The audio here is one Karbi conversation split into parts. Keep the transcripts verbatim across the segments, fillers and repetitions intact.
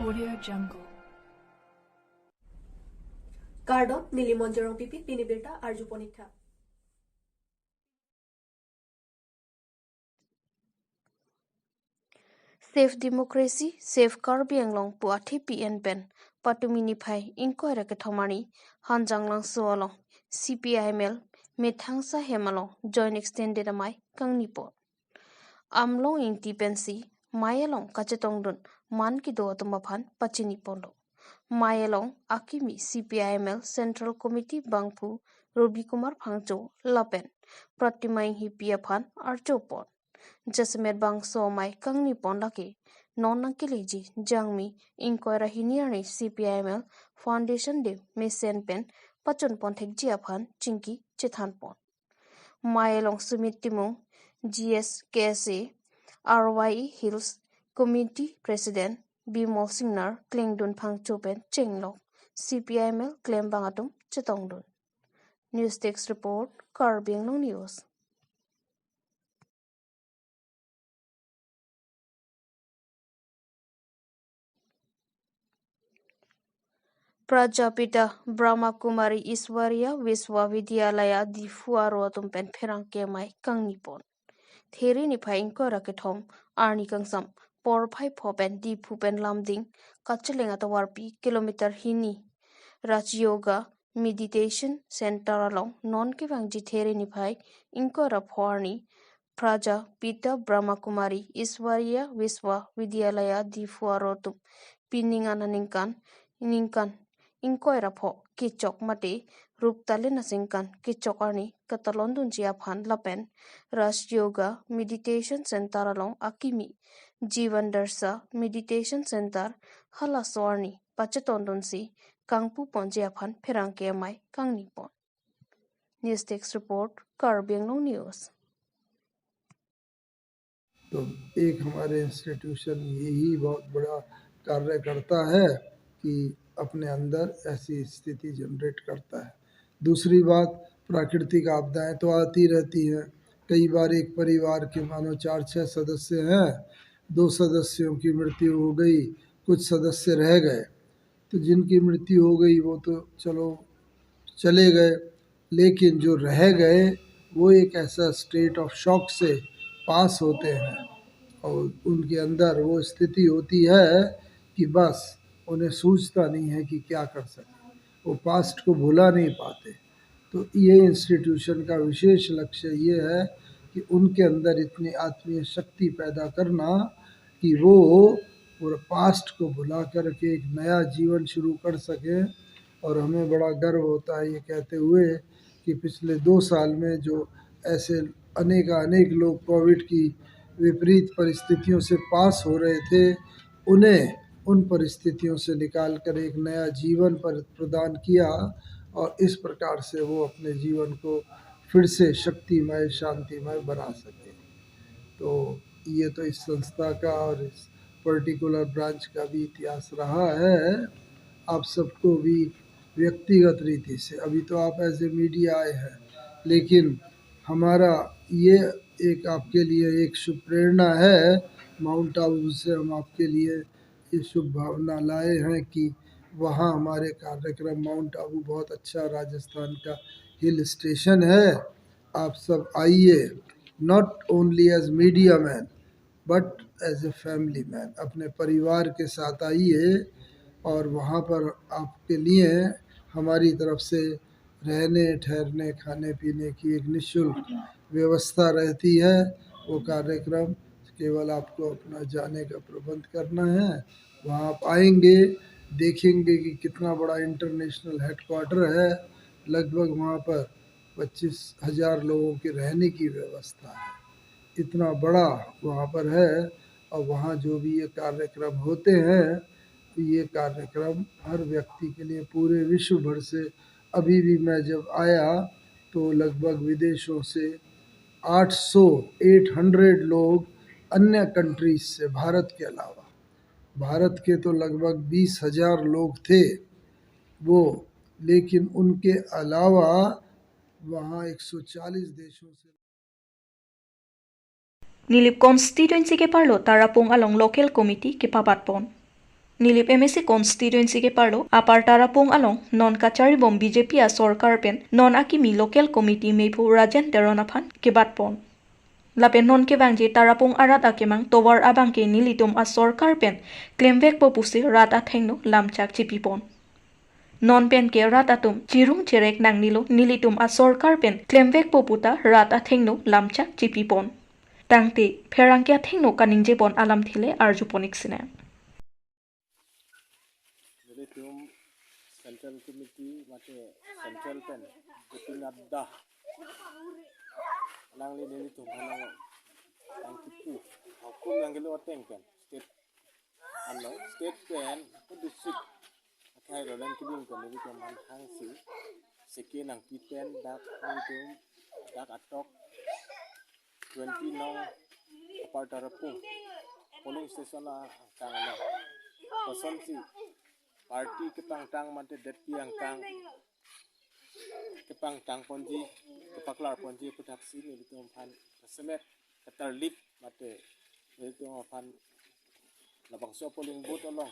Audio Jungle. Kardom, neli Monjorong Pipi, pini birta arjupon ik tha. Save Democracy, Save Karbi Anglong pu athe P N pen patumi niphai ingkoi ra kethom arni Hanjanglangso along C P I M L methangsa hem along joint extended amei kangnipon. Amlong Ingti pensi mei along kachetongdun man kedo atum aphan pachiniponlo. Mei along akimi C P I M L Central Committee bangphu Robi Kumar Phangcho lapen Pratima Enghipi aphan arjupon. Jasemet bangso amei kangnipon lake non nangkeleji Jangmi ingkoi ra hini arni C P I M L Foundation Day mesen pen pachunpon thekji aphan chingki chethanpon. Mei along Sumit Timung, G S K S A, R Y E Hills Committee President Bimol Singnar, Klengdun Phangcho pen chenglok C P I M L klembang atum chetongdun. News Desk Report, Karbi Anglong News. Prajapita Brahma Kumari Iswariya Vishwavidyalaya Diphu aro atum pen pherangke amei kangnipon. There niphai ingkoi ra kethom arni kangsam porphai pho pen Diphu pen Lumding kacheleng atovarpi kilometer hini Raj Yoga Meditation Center along non kevangji there niphai ingkoi ra pho arni Prajapita Brahma Kumari Iswariya Vishwavidyalaya Diphu aro atum pining aningkan, ningkan ingkoi ra pho kechok mate rup talin aningkan kechok arni katalondunji aphan lapen Raj Yoga Meditation Center along akimi Jivan Darshan Meditation Center halaso arni pachetongdunsi kangpuponji aphan pherangke amei kangnipon. News Desk Report, Karbi Anglong News. तो एक हमारे इंस्टीट्यूशन यही बहुत बड़ा कार्य करता है कि अपने अंदर ऐसी स्थिति जनरेट करता है। दूसरी बात, प्राकृतिक आपदाएं तो आती रहती हैं। कई बार एक परिवार के मानो चार छह सदस्य हैं, दो सदस्यों की मृत्यु हो गई, कुछ सदस्य रह गए, तो जिनकी मृत्यु हो गई वो तो चलो चले गए, लेकिन जो रह गए वो एक ऐसा स्टेट ऑफ शॉक से पास होते हैं और उनके अंदर वो स्थिति होती है कि बस उन्हें सूझता नहीं है कि क्या कर सके, वो पास्ट को भुला नहीं पाते। तो ये इंस्टीट्यूशन का विशेष लक्ष्य ये है कि उनके अंदर इतनी आत्मीय शक्ति पैदा करना कि वो पूरा पास्ट को भुला करके एक नया जीवन शुरू कर सकें। और हमें बड़ा गर्व होता है ये कहते हुए कि पिछले दो साल में जो ऐसे अनेकानेक लोग कोविड की विपरीत परिस्थितियों से पास हो रहे थे, उन्हें उन परिस्थितियों से निकाल कर एक नया जीवन पर प्रदान किया और इस प्रकार से वो अपने जीवन को फिर से शक्तिमय, शांतिमय बना सके। तो ये तो इस संस्था का और इस पर्टिकुलर ब्रांच का भी इतिहास रहा है। आप सबको भी व्यक्तिगत रीति से, अभी तो आप एज ए मीडिया आए हैं, लेकिन हमारा ये एक आपके लिए एक शुभ प्रेरणा है। माउंट आबू से हम आपके लिए ये शुभ भावना लाए हैं कि वहाँ हमारे कार्यक्रम, माउंट आबू बहुत अच्छा राजस्थान का हिल स्टेशन है, आप सब आइए, not only as media man but as a family man, अपने परिवार के साथ आइए और वहाँ पर आपके लिए हमारी तरफ से रहने, ठहरने, खाने पीने की एक निशुल्क व्यवस्था रहती है। वो कार्यक्रम केवल आपको अपना जाने का प्रबंध करना है। वहाँ आप आएंगे, देखेंगे कि कितना बड़ा इंटरनेशनल हेडक्वार्टर है, लगभग वहाँ पर पच्चीस हजार लोगों के रहने की व्यवस्था है। इतना बड़ा वहाँ पर है। और वहाँ जो भी ये कार्यक्रम होते हैं, ये कार्यक्रम हर व्यक्ति के लिए पूरे विश्व भर से, अभी भी मैं जब आया तो लगभग विदेशों से आठ सौ, एट हंड्रेड लोग अन्य कंट्रीज से, भारत के अलावा, भारत के तो लगभग बीस हजार लोग थे वो, लेकिन उनके अलावा वहाँ एक सौ चालीस देशों से Nilip constituency keparlo Tarapung along local committee kepabatpon. Nilip M A C constituency keparlo Upper Tarapung along non kacharibom B J P asorkar pen non akimi local committee mephu Rajen Teron aphan kebatpon. Lapen non kevangji Tarapung arat akemang tovar abangke nelitum asorkar pen klemvekpo pusi rat athengno lamchak chipipon. Non penke rat atum chirung cherek nangnelo, nelitum asorkar pen klemvekpo puta rat athengno lamchak chipipon. Tangte pherangke athengno kaningjepon alamthe le arjupon ik sinang. Nelitum Central Committee mate Central pen Jyoti Nadda alangli nelitum aphan nangkipu hukum nangkelo ateng pen state, ano state pen ako district akhai rolan kibing pen nelitum aphan hangsi seke nangpi pen dak nelitum dak atok twenty nong Upper Tarapung polling station angkang along kosonsi party kepangtang mate detpi angkang kepangtang ponji, kepaklar ponji aputhaksi nelitum aphan kasemet katarlip mate nelitum aphan labangso polling booth along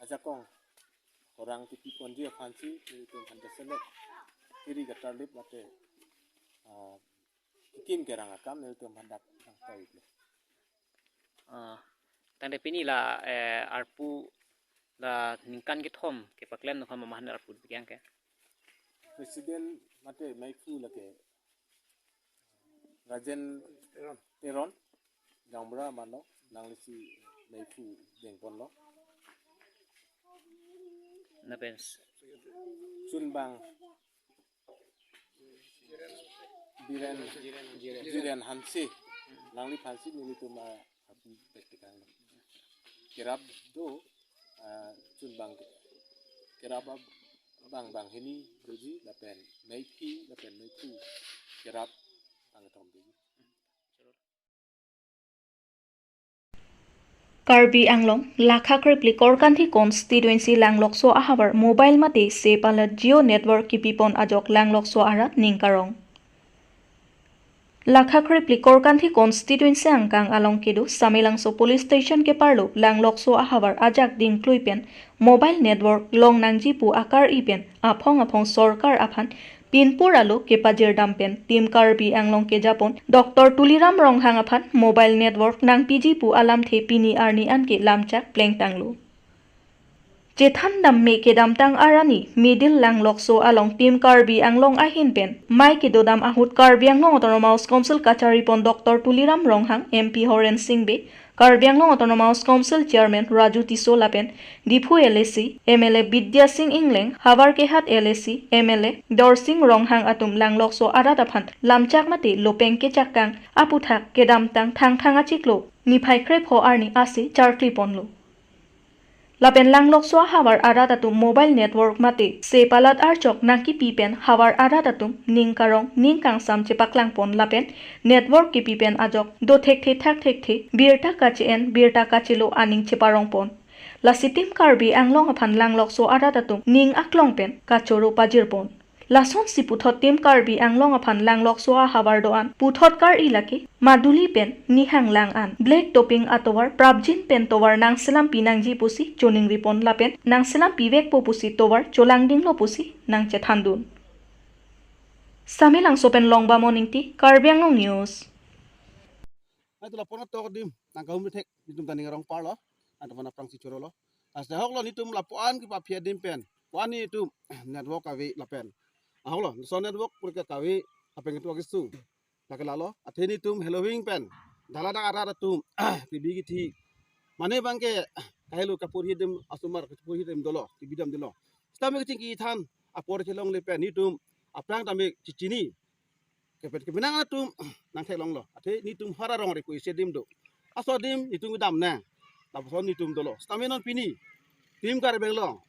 ajakong orang tipi ponji aphansi nelitum aphan kasemet kiri katarlip mate, ah, kikim kerang akam nelitum aphan dak nangpailo. Ah, tangte pini la, eh, arpu la ningkan kethom kepaklem nukhan mamahan arpu pikyang ke. President mate mephu lake Rajen Teron, Teron, Gaonbura mano, nanglisi mephu dengponlo. Lapen s- Chunbang Biren, Jiren Hanse, nangli aphansi nelitum aphan pektikang. Kerap do, ah, Chunbang kerap ab- bang banghini doji lapen mephi lapen mephu kerap bang kethom doji. Karbi Anglong, Lakha Krepli Korkanthi Constituency Langlokso ahavar mobile mate se palat Jio network kipipon ajok Langlokso arat ning karong. Lakha Krepli Korkanthi Constituency angkang along kedo Samelangso Police Station keparlo Langlokso ahavar ajak dingklui pen mobile network long nangji pu akar-i pen aphong aphong sorkar aphan pinpur alo kepajirdam pen Team Karbi Anglong kejapon Doctor Tuliram Ronghang aphan mobile network nangpiji pu alamthe pini arni anke lamchak plengtanglo. Chethandam me kedamtang arni Middle Langlokso along Team Karbi Anglong ahin pen mei kedodam ahut Karbi Anglong Autonomous Council kacharipon Doctor Tuliram Ronghang, M P Horen Sing Bey, Karbi Anglong Autonomous Council Chairman Raju Tisso lapen Diphu L A C M L A Bidya Sing Engleng, Howraghat L A C M L A Dorsing Ronghang atum Langlokso arat aphan lamchak mate lopeng kechakang aputhak kedamtang Thangthang achiklo niphai krepho arni ase charkliponlo. Lapen Langlokso ahavar arat atum mobile network mate se palat archok nangkipi pen havar arat atum ning karong ning kangsam chepaklangpon lapen network kipi pen ajok do thekthe thak thekthe birta kache-en birta kachelo aning cheparongpon. Lasi Team Karbi Anglong aphan Langlokso arat atum ning aklong pen kachoro pajirpon. Lasonsi puthot Team Karbi Anglong aphan Langlokso ahavar do-an puthot kar-i lake maduli pen nihang lang an black topping atovar prapjin pen tovar nangselampi nangji pusi choningripon lapen nangselampi vekpo pusi tovar cholangdinglo pusi nangchethandun. Samelangso pen Longbam Ingti, Karbi Anglong News. Ai tu lapu-an atok adim nangkahumri thek, nitum ta ning arong parlo, anto mana prang si chorolo. Lasi ahoklo nitum lapu-an kipaphi adim pen, pu-an nitum network kave lapen ahoklo, so network purke kave lapen ketu akisung. Lake lalo, athe nitum heloving pen dala dak arat atum T V kithi, mane bangke kahelo kapurhi adim asomar kapurhi adim dolo, T V dam dolo. Sitame kachingki than apor chelongle pen nitum aphrang tame chichini kepet kepenang atum nangtheklonglo. Athe nitum hara rong re ko isi adim do. Aso adim nitum kedam nang. Lapuson nitum dolo. Sitame non pini Team Karbi Anglong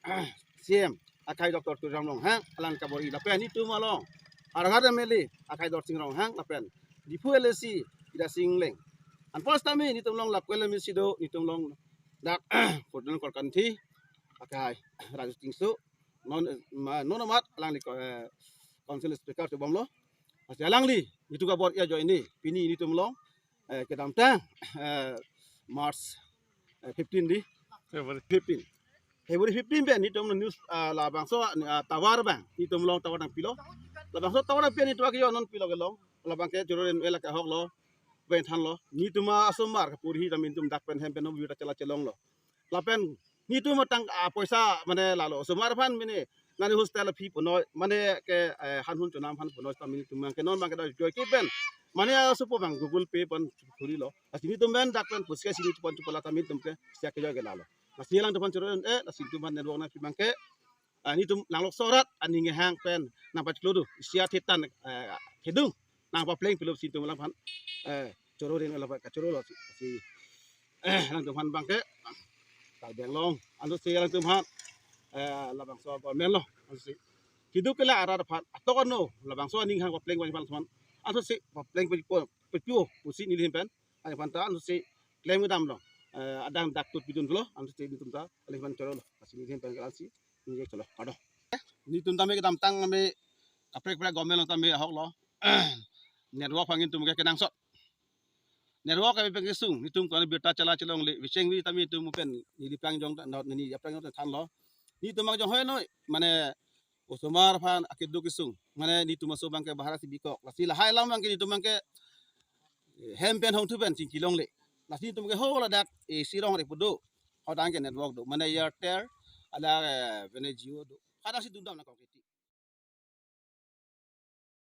C M akhai Doctor Tuliram Ronghang alang kabor-i lapen nitum along Howraghat M L A akhai Dorsing Ronghang lapen Diphu L A C Bidya Sing Engleng. Anpar sitame nitum along lapu L M A C do, nitum along dak Fortune Korkanthi akhai Raju Tisso, non, ma, non amat alangli ko, eh, council speaker chobomlo. Lasi alangli nitum kabor-i ajoine pini nitum along, eh, kedamtang, eh, March, eh, fifteen di, February fifteen. February fifteen pen netum news, ah, labangso, ah, tower abang netum along tower nangpilo. Labangso tower pen netum akejo non pilo kelong. Labang ke choro rin ela kahok lo. Pen than lo. Netum asomar ke puri tame netum dak pen hem pen hom yuta chala chelong lo. Lapen netum atang, ah, poisa mane lalo. Osomar aphan mene nani hostel fee punoi mane ke, eh, han hun chonam aphan punoi tame netum ke non abang ke do joike pen. Mane asopo abang Google Pay pen churi lo. Lasi netum pen dak pen pusi ke si netum pen chupala tame netum ke siak ke joike lalo. Lasi alangtum aphan choro, eh, lasi netum aphan network nangpi abang ke, ah, netum Langlokso arat aning hang pen nangpachiklo do. Isi athe tan, eh, thedung nangpapleng pilo si netum alangphan, eh, choro rin ela kachoro lo si, si, eh, alangtum aphan abang ke Karbi Anglong ansi alangtum aphan, eh, labangso government lo ansi keduk kela arat aphan atok ano labangso aning hang papleng abang aphan ansi papleng pepo pepo pusi neli hem pen aphan ta ansi klem kedam lo, eh, adang dak tut pidun lo ansi netum ta alangphan choro lo. Lasi neli hem pen kelang si neli choro kado. Netum tame kedamtang tame kaprek kaprek government lo tame ahok lo. Network abang netum ke kenangsot. Network kami pen kesung netum kon birta chala chelongle. Bicheng bi tame netum pen neli aphrang jong ta, neli aphrang jong ta than lo. Netum abang jong hoi noi mane osomar aphan akeduk kesung. Mane netum aso abang ke bahar si bikok. Lasi lahai alam abang ke netum abang ke, eh, hem pen hongthu pen chingki longle. Lasi netum ke ho ladak, eh, sirong re pudo. Hodang ke network do. Mane Airtel, ala, eh, mane Jio do. Kada si dundam nangkok kiti.